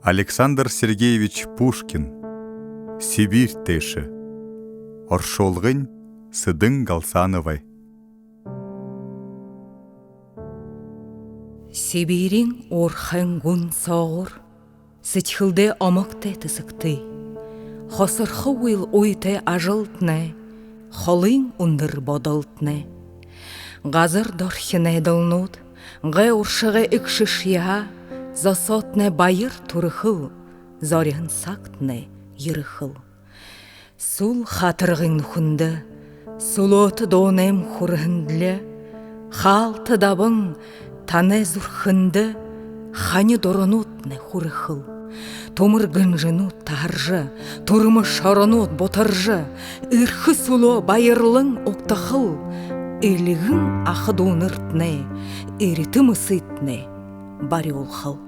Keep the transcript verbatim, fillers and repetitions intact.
Александр Сергеевич Пушкин. «Сибирь тээшэ». Оршуулгань Сэдэн Галсановай. Сибириин уурхайн гүн соогуур сэдьхэлдээ омогтой тэсэгты. Хосорхогүйл уйтай ажалтнай, холын үндэр бодолтнай. Газар дорхи найдалнууд, гай уршагай эгшэшье һаа, зосоотнай баяр түрэхэл, зориһон сагтнай ерэхэл. Сүл хатаргын нүхэндэ сүлөөтэ дуунайм хүрэһэндэлэ, хаалта дабан танай зүрхэндэ хани дуранууднай хүрэхэл. Түмэр гэнжэнүүд таһаржа, түрмэ шоронууд бутаржа, эрхэ сүлөө баярлан угтахал, эльгэн аха дүүнэртнай, эритэ мэсыетнай барюулхал.